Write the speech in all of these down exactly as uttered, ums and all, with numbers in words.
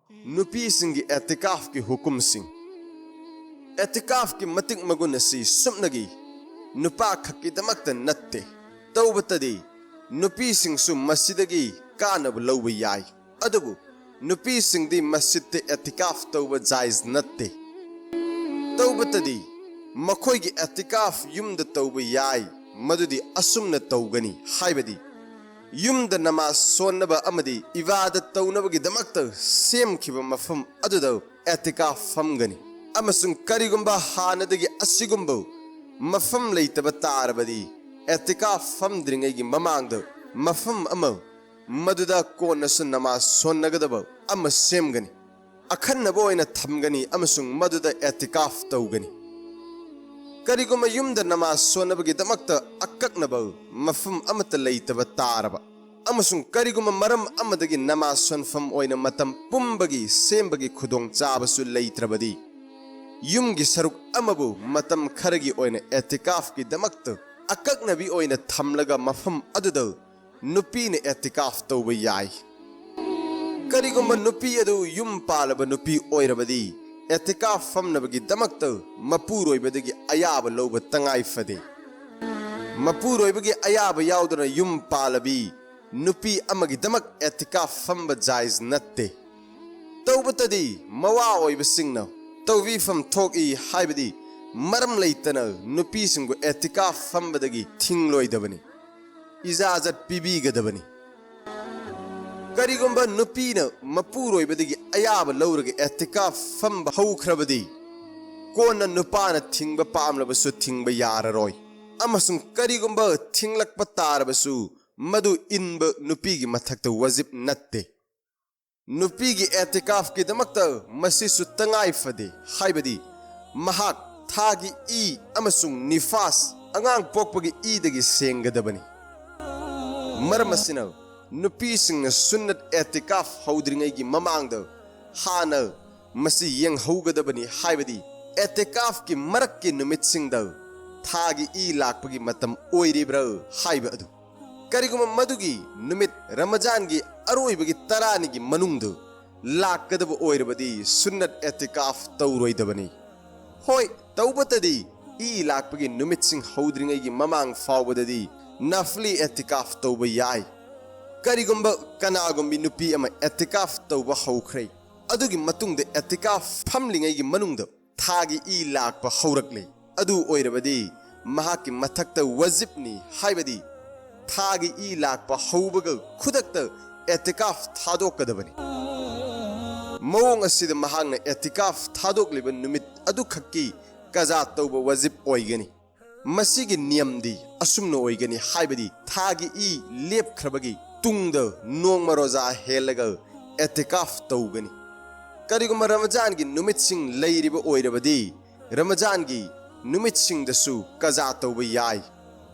ꯅꯨꯄꯤꯁꯤꯡꯒꯤ ꯑꯦꯇꯤꯀꯥꯐꯀꯤ ꯍꯨꯀꯨꯝꯁꯤꯡ꯫ ꯑꯦꯇꯤꯀꯥꯐꯀꯤ ꯃꯇꯤꯛ ꯃꯒꯨꯟ ꯑꯁꯤ ꯁꯨꯞꯅꯒꯤ ꯅꯨꯄꯥ ꯈꯛꯀꯤꯗꯃꯛꯇ ꯅꯠꯇꯦ꯫ ꯇꯧꯕꯇꯗꯤ ꯅꯨꯄꯤꯁꯤꯡꯁꯨ ꯃꯁꯤꯗꯒꯤ ꯀꯥꯟꯅꯕ ꯂꯧꯕ ꯌꯥꯏ꯫ ꯑꯗꯨꯕꯨ ꯅꯨꯄꯤꯁꯤꯡꯗꯤ ꯃꯁꯖꯤꯗꯇ ꯑꯦꯇꯤꯀꯥꯐ ꯇꯧꯕ ꯖꯥꯏꯖ ꯅꯠꯇꯦ꯫ ꯇꯧꯕꯇꯗꯤ ꯃꯈꯣꯏꯒꯤ ꯑꯦꯇꯤꯀꯥꯐ ꯌꯨꯝꯗ ꯇꯧꯕ ꯌꯥꯏ꯫ ꯃꯗꯨꯗꯤ ꯑꯁꯨꯝꯅ ꯇꯧꯒꯅꯤ ꯍꯥꯏꯕꯗꯤ, ꯌꯨꯝꯗ ꯅꯃꯥꯖ ꯁꯣꯟꯅꯕ ꯑꯃꯗꯤ ꯏꯕꯥꯗꯠ ꯇꯧꯅꯕꯒꯤꯗꯃꯛꯇ ꯁꯦꯝꯈꯤꯕ ꯃꯐꯝ ꯑꯗꯨꯗ ꯑꯦꯇꯤꯀꯥꯐ ꯐꯝꯒꯅꯤ꯫ ꯑꯃꯁꯨꯡ ꯀꯔꯤꯒꯨꯝꯕ ꯍꯥꯟꯅꯗꯒꯤ ꯑꯁꯤꯒꯨꯝꯕ ꯃꯐꯝ ꯂꯩꯇꯕ ꯇꯥꯔꯕꯗꯤ, ꯑꯦꯇꯤꯀꯥꯐ ꯐꯝꯗ꯭ꯔꯤꯉꯩꯒꯤ ꯃꯃꯥꯡꯗ ꯃꯐꯝ ꯑꯃ, ꯃꯗꯨꯗ ꯀꯣꯟꯅꯁꯨ ꯅꯃꯥꯖ ꯁꯣꯟꯅꯒꯗꯕ ꯑꯃ ꯁꯦꯝꯒꯅꯤ, ꯑꯈꯟꯅꯕ ꯑꯣꯏꯅ ꯊꯝꯒꯅꯤ ꯑꯃꯁꯨꯡ ꯃꯗꯨꯗ ꯑꯦꯇꯤꯀꯥꯐ ꯇꯧꯒꯅꯤ꯫ ꯀꯔꯤꯒꯨꯝꯕ ꯌꯨꯝꯗ ꯅꯃꯥꯖ ꯁꯣꯟꯅꯕꯒꯤꯗꯃꯛꯇ ꯑꯀꯛꯅꯕ ꯃꯐꯝ ꯑꯃꯠꯇ ꯂꯩꯇꯕ ꯇꯥꯔꯕ, ꯑꯃꯁꯨꯡ ꯀꯔꯤꯒꯨꯝꯕ ꯃꯔꯝ ꯑꯃꯗꯒꯤ ꯅꯃꯥꯖ ꯁꯣꯟꯐꯝ ꯑꯣꯏꯅ ꯃꯇꯝ ꯄꯨꯝꯕꯒꯤ ꯁꯦꯝꯕꯒꯤ ꯈꯨꯗꯣꯡꯆꯥꯕꯁꯨ ꯂꯩꯇ꯭ꯔꯕꯗꯤ, ꯌꯨꯝꯒꯤ ꯁꯔꯨꯛ ꯑꯃꯕꯨ ꯃꯇꯝ ꯈꯔꯒꯤ ꯑꯣꯏꯅ ꯑꯦꯇꯤꯀꯥꯐꯀꯤꯗꯃꯛꯇ ꯑꯀꯛꯅꯕꯤ ꯑꯣꯏꯅ ꯊꯝꯂꯒ ꯃꯐꯝ ꯑꯗꯨꯗ ꯅꯨꯄꯤꯅ ꯑꯦꯇꯤꯀꯥꯐ ꯇꯧꯕ ꯌꯥꯏ꯫ ꯀꯔꯤꯒꯨꯝꯕ ꯅꯨꯄꯤ ꯑꯗꯨ ꯌꯨꯝ ꯄꯥꯜꯂꯕ ꯅꯨꯄꯤ ꯑꯣꯏꯔꯕꯗꯤ, ꯑꯦꯇꯤꯀꯥꯐ ꯐꯝꯅꯕꯒꯤꯗꯃꯛꯇ ꯃꯄꯨꯔꯣꯏꯕꯗꯒꯤ ꯑꯌꯥꯕ ꯂꯧꯕ ꯇꯉꯥꯏ ꯐꯗꯦ꯫ ꯃꯄꯨꯔꯣꯏꯕꯒꯤ ꯑꯌꯥꯕ ꯌꯥꯎꯗꯅ ꯌꯨꯝ ꯄꯥꯜꯂꯕꯤ ꯅꯨꯄꯤ ꯑꯃꯒꯤꯗꯃꯛ ꯑꯦꯇꯤꯀꯥꯐ ꯐꯝꯕ ꯖꯥꯏꯖ ꯅꯠꯇꯦ꯫ ꯇꯧꯕꯇꯗꯤ ꯃꯋꯥ ꯑꯣꯏꯕꯁꯤꯡꯅ ꯇꯧꯕꯤꯐꯝ ꯊꯣꯛꯏ ꯍꯥꯏꯕꯗꯤ, ꯃꯔꯝ ꯂꯩꯇꯅ ꯅꯨꯄꯤꯁꯤꯡꯕꯨ ꯑꯦꯇꯤꯀꯥꯐ ꯐꯝꯕꯗꯒꯤ ꯊꯤꯡꯂꯣꯏꯗꯕꯅꯤ, ꯏꯖꯥꯖꯠ ꯄꯤꯕꯤꯒꯗꯕꯅꯤ꯫ ꯀꯔꯤꯒꯨꯝꯕ ꯅꯨꯄꯤꯅ ꯃꯄꯨꯔꯣꯏꯕꯗꯒꯤ ꯑꯌꯥꯕ ꯂꯧꯔꯒ ꯑꯦꯇꯤꯀꯥꯐ ꯐꯝꯕ ꯍꯧꯈ꯭ꯔꯕꯗꯤ, ꯀꯣꯟꯅ ꯅꯨꯄꯥꯅ ꯊꯤꯡꯕ ꯄꯥꯝꯂꯕꯁꯨ ꯊꯤꯡꯕ ꯌꯥꯔꯔꯣꯏ꯫ ꯑꯃꯁꯨꯡ ꯀꯔꯤꯒꯨꯝꯕ ꯊꯤꯡꯂꯛꯄ ꯇꯥꯔꯕꯁꯨ, ꯃꯗꯨ ꯏꯟꯕ ꯅꯨꯄꯤꯒꯤ ꯃꯊꯛꯇ ꯋꯥꯖꯤꯕ ꯅꯠꯇꯦ꯫ ꯅꯨꯄꯤꯒꯤ ꯑꯦꯇꯤꯀꯥꯐꯀꯤꯗꯃꯛꯇ ꯃꯁꯤꯁꯨ ꯇꯉꯥꯏ ꯐꯗꯦ, ꯍꯥꯏꯕꯗꯤ ꯃꯍꯥꯛ ꯊꯥꯒꯤ ꯏ ꯑꯃꯁꯨꯡ ꯅꯤꯐꯥꯁ, ꯑꯉꯥꯡ ꯄꯣꯛꯄꯒꯤ ꯏꯗꯒꯤ ꯁꯦꯡꯒꯗꯕꯅꯤ꯫ ꯃꯔꯝ ꯑꯁꯤꯅ, ꯅꯨꯄꯤꯁꯤꯡꯅ ꯁꯨꯟꯅꯠ ꯑꯦꯇꯤꯀꯥꯐ ꯍꯧꯗ꯭ꯔꯤꯉꯩꯒꯤ ꯃꯃꯥꯡꯗ ꯍꯥꯟꯅ ꯃꯁꯤ ꯌꯦꯡꯍꯧꯒꯗꯕꯅꯤ, ꯍꯥꯏꯕꯗꯤ ꯑꯦꯇꯤꯀꯥꯐꯀꯤ ꯃꯔꯛꯀꯤ ꯅꯨꯃꯤꯠꯁꯤꯡꯗ ꯊꯥꯒꯤ ꯏ ꯂꯥꯛꯄꯒꯤ ꯃꯇꯝ ꯑꯣꯏꯔꯤꯕ꯭ꯔꯥ ꯍꯥꯏꯕ ꯑꯗꯨ꯫ ꯀꯔꯤꯒꯨꯝꯕ ꯃꯗꯨꯒꯤ ꯅꯨꯃꯤꯠ ꯔꯃꯖꯥꯟꯒꯤ ꯑꯔꯣꯏꯕꯒꯤ ꯇꯔꯥꯅꯤꯒꯤ ꯃꯅꯨꯡꯗ ꯂꯥꯛꯀꯗꯕ ꯑꯣꯏꯔꯕꯗꯤ ꯁꯨꯟꯅꯠ ꯑꯦꯇꯤꯀꯥꯐ ꯇꯧꯔꯣꯏꯗꯕꯅꯤ꯫ ꯍꯣꯏ, ꯇꯧꯕꯇꯗꯤ ꯏ ꯂꯥꯛꯄꯒꯤ ꯅꯨꯃꯤꯠꯁꯤꯡ ꯍꯧꯗ꯭ꯔꯤꯉꯩꯒꯤ ꯃꯃꯥꯡ ꯐꯥꯎꯕꯗꯗꯤ ꯅꯐꯂꯤ ꯑꯦꯇꯤꯀꯥꯐ ꯇꯧꯕ ꯌꯥꯏ꯫ ꯀꯔꯤꯒꯨꯝꯕ ꯀꯅꯥꯒꯨꯝꯕꯤ ꯅꯨꯄꯤ ꯑꯃ ꯑꯦꯇꯤꯀꯥꯐ ꯇꯧꯕ ꯍꯧꯈ꯭ꯔꯦ, ꯑꯗꯨꯒꯤ ꯃꯇꯨꯡꯗ ꯑꯦꯇꯤꯀꯥꯐ ꯐꯝꯂꯤꯉꯩꯒꯤ ꯃꯅꯨꯡꯗ ꯊꯥꯒꯤ ꯏ ꯂꯥꯛꯄ ꯍꯧꯔꯛꯂꯦ, ꯑꯗꯨ ꯑꯣꯏꯔꯕꯗꯤ ꯃꯍꯥꯛꯀꯤ ꯃꯊꯛꯇ ꯋꯥꯖꯤꯕꯅꯤ, ꯍꯥꯏꯕꯗꯤ ꯊꯥꯒꯤ ꯏ ꯂꯥꯛꯄ ꯍꯧꯕꯒ ꯈꯨꯗꯛꯇ ꯑꯦꯇꯤꯀꯥꯐ ꯊꯥꯗꯣꯛꯀꯗꯕꯅꯤ꯫ ꯃꯑꯣꯡ ꯑꯁꯤꯗ ꯃꯍꯥꯛꯅ ꯑꯦꯇꯤꯀꯥꯐ ꯊꯥꯗꯣꯛꯂꯤꯕ ꯅꯨꯃꯤꯠ ꯑꯗꯨꯈꯛꯀꯤ ꯀꯖꯥ ꯇꯧꯕ ꯋꯥꯖꯤꯕ ꯑꯣꯏꯒꯅꯤ꯫ ꯃꯁꯤꯒꯤ ꯅꯤꯌꯝꯗꯤ ꯑꯁꯨꯝꯅ ꯑꯣꯏꯒꯅꯤ, ꯍꯥꯏꯕꯗꯤ ꯊꯥꯒꯤ ꯏ ꯂꯦꯞꯈ꯭ꯔꯕꯒꯤ ꯇꯨꯡꯗ ꯅꯣꯡꯃ ꯔꯣꯖꯥ ꯍꯦꯜꯂꯒ ꯑꯦꯇꯤꯀꯥꯐ ꯇꯧꯒꯅꯤ꯫ ꯀꯔꯤꯒꯨꯝꯕ ꯔꯃꯖꯥꯟꯒꯤ ꯅꯨꯃꯤꯠꯁꯤꯡ ꯂꯩꯔꯤꯕ ꯑꯣꯏꯔꯕꯗꯤ, ꯔꯃꯖꯥꯟꯒꯤ ꯅꯨꯃꯤꯠꯁꯤꯡꯗꯁꯨ ꯀꯖꯥ ꯇꯧꯕ ꯌꯥꯏ꯫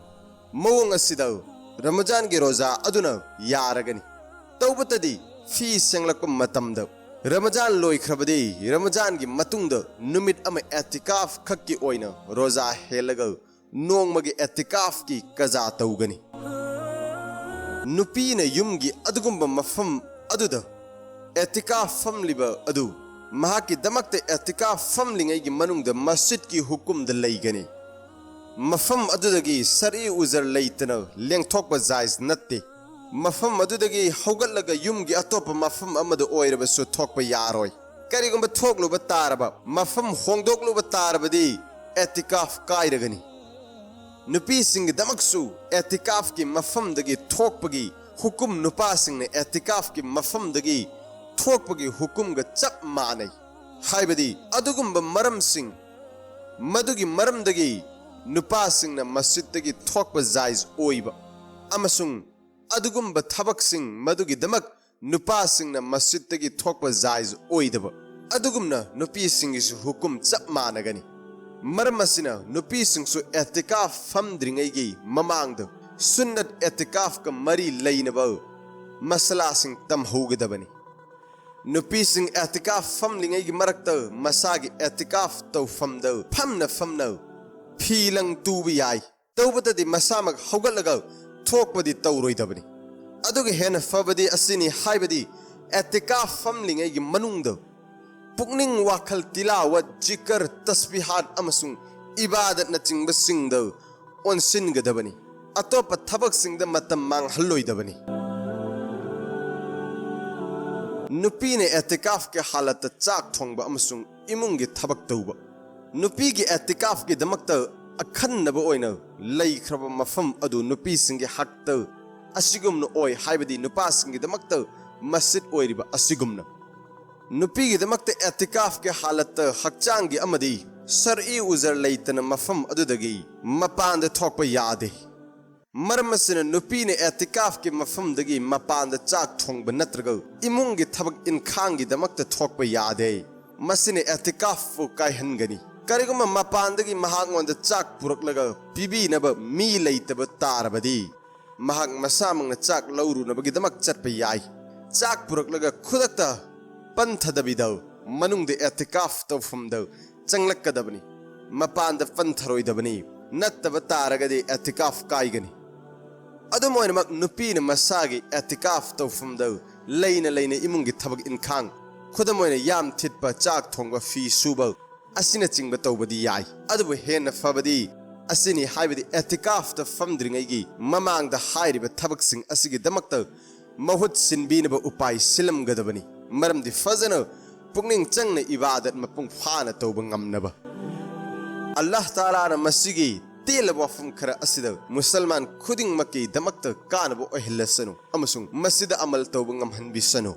ꯃꯑꯣꯡ ꯑꯁꯤꯗ ꯔꯃꯖꯥꯟꯒꯤ ꯔꯣꯖꯥ ꯑꯗꯨꯅ ꯌꯥꯔꯒꯅꯤ꯫ ꯇꯧꯕꯇꯗꯤ ꯐꯤ ꯁꯦꯡꯂꯛꯄ ꯃꯇꯝꯗ, ꯔꯃꯖꯥꯟ ꯂꯣꯏꯈ꯭ꯔꯕꯗꯤ ꯔꯃꯖꯥꯟꯒꯤ ꯃꯇꯨꯡꯗ ꯅꯨꯃꯤꯠ ꯑꯃ ꯑꯦꯇꯤꯀꯥꯐ ꯈꯛꯀꯤ ꯑꯣꯏꯅ ꯔꯣꯖꯥ ꯍꯦꯜꯂꯒ ꯅꯣꯡꯃꯒꯤ ꯑꯦꯇꯤꯀꯥꯐꯀꯤ ꯀꯖꯥ ꯇꯧꯒꯅꯤ꯫ ꯅꯨꯄꯤꯅ ꯌꯨꯝꯒꯤ ꯑꯗꯨꯒꯨꯝꯕ ꯃꯐꯝ ꯑꯗꯨꯗ ꯑꯦꯇꯤꯀꯥꯐ ꯐꯝꯂꯤꯕ ꯑꯗꯨ ꯃꯍꯥꯛꯀꯤꯗꯃꯛꯇ ꯑꯦꯇꯤꯀꯥꯐ ꯐꯝꯂꯤꯉꯩꯒꯤ ꯃꯅꯨꯡꯗ ꯃꯁꯖꯤꯗꯀꯤ ꯍꯨꯀꯨꯝꯗ ꯂꯩꯒꯅꯤ꯫ ꯃꯐꯝ ꯑꯗꯨꯗꯒꯤ ꯁꯔꯏ ꯎꯖꯔ ꯂꯩꯇꯅ ꯂꯦꯡꯊꯣꯛꯄ ꯖꯥꯏꯖ ꯅꯠꯇꯦ꯫ ꯃꯐꯝ ꯑꯗꯨꯗꯒꯤ ꯍꯧꯒꯠꯂꯒ ꯌꯨꯝꯒꯤ ꯑꯇꯣꯞꯄ ꯃꯐꯝ ꯑꯃꯗ ꯑꯣꯏꯔꯕꯁꯨ ꯊꯣꯛꯄ ꯌꯥꯔꯣꯏ꯫ ꯀꯔꯤꯒꯨꯝꯕ ꯊꯣꯛꯂꯨꯕ ꯇꯥꯔꯕ, ꯃꯐꯝ ꯍꯣꯡꯗꯣꯛꯂꯨꯕ ꯇꯥꯔꯕꯗꯤ ꯑꯦꯇꯤꯀꯥꯐ ꯀꯥꯏꯔꯒꯅꯤ꯫ ꯅꯨꯄꯤꯁꯤꯡꯒꯤꯗꯃꯛꯁꯨ ꯑꯦꯇꯤꯀꯥꯐꯀꯤ ꯃꯐꯝꯗꯒꯤ ꯊꯣꯛꯄꯒꯤ ꯍꯨꯀꯨꯝ ꯅꯨꯄꯥꯁꯤꯡꯅ ꯑꯦꯇꯤꯀꯥꯐꯀꯤ ꯃꯐꯝꯗꯒꯤ ꯊꯣꯛꯄꯒꯤ ꯍꯨꯀꯨꯝꯒ ꯆꯞ ꯃꯥꯟꯅꯩ꯫ ꯍꯥꯏꯕꯗꯤ ꯑꯗꯨꯒꯨꯝꯕ ꯃꯔꯝꯁꯤꯡ, ꯃꯗꯨꯒꯤ ꯃꯔꯝꯗꯒꯤ ꯅꯨꯄꯥꯁꯤꯡꯅ ꯃꯁꯖꯤꯗꯇꯒꯤ ꯊꯣꯛꯄ ꯖꯥꯏꯖ ꯑꯣꯏꯕ ꯑꯃꯁꯨꯡ ꯑꯗꯨꯒꯨꯝꯕ ꯊꯕꯛꯁꯤꯡ ꯃꯗꯨꯒꯤꯗꯃꯛ ꯅꯨꯄꯥꯁꯤꯡꯅ ꯃꯁꯖꯤꯗꯇꯒꯤ ꯊꯣꯛꯄ ꯖꯥꯏꯖ ꯑꯣꯏꯗꯕ, ꯑꯗꯨꯒꯨꯝꯅ ꯅꯨꯄꯤꯁꯤꯡꯒꯤꯁꯨ ꯍꯨꯀꯨꯝ ꯆꯞ ꯃꯥꯟꯅꯒꯅꯤ꯫ ꯃꯔꯝ ꯑꯁꯤꯅ ꯅꯨꯄꯤꯁꯤꯡꯁꯨ ꯑꯦꯇꯤꯀꯥꯐ ꯐꯝꯗ꯭ꯔꯤꯉꯩꯒꯤ ꯃꯃꯥꯡꯗ ꯁꯨꯟꯅꯠ ꯑꯦꯇꯤꯀꯥꯐꯀ ꯃꯔꯤ ꯂꯩꯅꯕ ꯃꯁꯂꯥꯁꯤꯡ ꯇꯝꯍꯧꯒꯗꯕꯅꯤ꯫ ꯅꯨꯄꯤꯁꯤꯡ ꯑꯦꯇꯤꯀꯥꯐ ꯐꯝꯂꯤꯉꯩꯒꯤ ꯃꯔꯛꯇ ꯃꯁꯥꯒꯤ ꯑꯦꯇꯤꯀꯥꯐ ꯇꯧꯐꯝꯗ ꯐꯝꯅ ꯐꯝꯅ ꯐꯤ ꯂꯪ ꯇꯨꯕ ꯌꯥꯏ꯫ ꯇꯧꯕꯇꯗꯤ ꯃꯁꯥꯃꯛ ꯍꯧꯒꯠꯂꯒ ꯊꯣꯛꯄꯗꯤ ꯇꯧꯔꯣꯏꯗꯕꯅꯤ꯫ ꯑꯗꯨꯒ ꯍꯦꯟꯅ ꯐꯕꯗꯤ ꯑꯁꯤꯅꯤ, ꯍꯥꯏꯕꯗꯤ ꯑꯦꯇꯤꯀꯥꯐ ꯐꯝꯂꯤꯉꯩꯒꯤ ꯃꯅꯨꯡꯗ ꯄꯨꯛꯅꯤꯡ ꯋꯥꯈꯜ ꯇꯤꯂꯥꯋꯠ, ꯖꯤꯀꯔ, ꯇꯁꯕꯤꯍꯥꯠ ꯑꯃꯁꯨꯡ ꯏꯕꯥꯗꯠꯅꯆꯤꯡꯕꯁꯤꯡꯗ ꯑꯣꯟꯁꯤꯟꯒꯗꯕꯅꯤ꯫ ꯑꯇꯣꯞꯄ ꯊꯕꯛꯁꯤꯡꯗ ꯃꯇꯝ ꯃꯥꯡꯍꯜꯂꯣꯏꯗꯕꯅꯤ꯫ ꯅꯨꯄꯤꯅ ꯑꯦꯇꯤꯀꯥꯐꯀꯤ ꯍꯥꯂꯠꯇ ꯆꯥꯛ ꯊꯣꯡꯕ ꯑꯃꯁꯨꯡ ꯏꯃꯨꯡꯒꯤ ꯊꯕꯛ ꯇꯧꯕ꯫ ꯅꯨꯄꯤꯒꯤ ꯑꯦꯇꯤꯀꯥꯐꯀꯤꯗꯃꯛꯇ ꯑꯈꯟꯅꯕ ꯑꯣꯏꯅ ꯂꯩꯈ꯭ꯔꯕ ꯃꯐꯝ ꯑꯗꯨ ꯅꯨꯄꯤꯁꯤꯡꯒꯤ ꯍꯛꯇ ꯑꯁꯤꯒꯨꯝꯅ ꯑꯣꯏ, ꯍꯥꯏꯕꯗꯤ ꯅꯨꯄꯥꯁꯤꯡꯒꯤꯗꯃꯛꯇ ꯃꯁꯖꯤꯗ ꯑꯣꯏꯔꯤꯕ ꯑꯁꯤꯒꯨꯝꯅ꯫ ꯅꯨꯄꯤꯒꯤꯗꯃꯛꯇ ꯑꯦꯇꯤꯀꯥꯐꯀꯤ ꯍꯥꯂꯠꯇ ꯍꯛꯆꯥꯡꯒꯤ ꯑꯃꯗꯤ ꯁꯔꯏ ꯎꯖꯔ ꯂꯩꯇꯅ ꯃꯐꯝ ꯑꯗꯨꯗꯒꯤ ꯃꯄꯥꯟꯗ ꯊꯣꯛꯄ ꯌꯥꯗꯦ꯫ ꯃꯔꯝ ꯑꯁꯤꯅ ꯅꯨꯄꯤꯅ ꯑꯦꯇꯤꯀꯥꯐꯀꯤ ꯃꯐꯝꯗꯒꯤ ꯃꯄꯥꯟꯗ ꯆꯥꯛ ꯊꯣꯡꯕ ꯅꯠꯇ꯭ꯔꯒ ꯏꯃꯨꯡꯒꯤ ꯊꯕꯛ ꯏꯟꯈꯥꯡꯒꯤꯗꯃꯛꯇ ꯊꯣꯛꯄ ꯌꯥꯗꯦ꯫ ꯃꯁꯤꯅ ꯑꯦꯇꯤꯀꯥꯐꯄꯨ ꯀꯥꯏꯍꯟꯒꯅꯤ꯫ ꯀꯔꯤꯒꯨꯝꯕ ꯃꯄꯥꯟꯗꯒꯤ ꯃꯍꯥꯛꯉꯣꯟꯗ ꯆꯥꯛ ꯄꯨꯔꯛꯂꯒ ꯄꯤꯕꯤꯅꯕ ꯃꯤ ꯂꯩꯇꯕ ꯇꯥꯔꯕꯗꯤ, ꯃꯍꯥꯛ ꯃꯁꯥꯃꯛꯅ ꯆꯥꯛ ꯂꯧꯔꯨꯅꯕꯒꯤꯗꯃꯛ ꯆꯠꯄ ꯌꯥꯏ꯫ ꯆꯥꯛ ꯄꯨꯔꯛꯂꯒ ꯈꯨꯗꯛꯇ ꯄꯟꯊꯗꯕꯤꯗ ꯃꯅꯨꯡꯗ ꯑꯦꯇꯤꯀꯥꯐ ꯇꯧꯐꯝꯗ ꯆꯪꯂꯛꯀꯗꯕꯅꯤ꯫ ꯃꯄꯥꯟꯗ ꯄꯟꯊꯔꯣꯏꯗꯕꯅꯤ꯫ ꯅꯠꯇꯕ ꯇꯥꯔꯒꯗꯤ ꯑꯦꯇꯤꯀꯥꯐ ꯀꯥꯏꯒꯅꯤ꯫ ꯑꯗꯨꯝ ꯑꯣꯏꯅꯃꯛ, ꯅꯨꯄꯤꯅ ꯃꯁꯥꯒꯤ ꯑꯦꯇꯤꯀꯥꯐ ꯇꯧꯐꯝꯗ ꯂꯩꯅ ꯂꯩꯅ ꯏꯃꯨꯡꯒꯤ ꯊꯕꯛ ꯏꯟꯈꯥꯡ, ꯈꯨꯗꯝ ꯑꯣꯏꯅ ꯌꯥꯝ ꯊꯤꯠꯄ, ꯆꯥꯛ ꯊꯣꯡꯕ, ꯐꯤ ꯁꯨꯕ ꯑꯁꯤꯅꯆꯤꯡꯕ ꯇꯧꯕꯗꯤ ꯌꯥꯏ꯫ ꯑꯗꯨꯕꯨ ꯍꯦꯟꯅ ꯐꯕꯗꯤ ꯑꯁꯤꯅꯤ, ꯍꯥꯏꯕꯗꯤ ꯑꯦꯇꯤꯀꯥꯐꯇ ꯐꯝꯗ꯭ꯔꯤꯉꯩꯒꯤ ꯃꯃꯥꯡꯗ ꯍꯥꯏꯔꯤꯕ ꯊꯕꯛꯁꯤꯡ ꯑꯁꯤꯒꯤꯗꯃꯛꯇ ꯃꯍꯨꯠ ꯁꯤꯟꯕꯤꯅꯕ ꯎꯄꯥꯏ ꯁꯤꯜꯂꯝꯒꯗꯕꯅꯤ꯫ ꯃꯔꯝꯗꯤ ꯐꯖꯅ ꯄꯨꯛꯅꯤꯡ ꯆꯪꯅ ꯏꯕꯥꯗꯠ ꯃꯄꯨꯡ ꯐꯥꯅ ꯇꯧꯕ ꯉꯝꯅꯕ꯫ ꯑꯜꯂꯥꯍ ꯇꯥꯂꯥꯅ ꯃꯁꯤꯒꯤ ꯇꯦꯜꯂꯕ ꯋꯥꯐꯝ ꯈꯔ ꯑꯁꯤꯗ ꯃꯨꯁꯜꯃꯥꯟ ꯈꯨꯗꯤꯡꯃꯛꯀꯤꯗꯃꯛꯇ ꯀꯥꯟꯅꯕ ꯑꯣꯏꯍꯜꯂꯁꯅꯨ ꯑꯃꯁꯨꯡ ꯃꯁꯤꯗ ꯑꯃꯜ ꯇꯧꯕ ꯉꯝꯍꯟꯕꯤꯁꯅꯨ꯫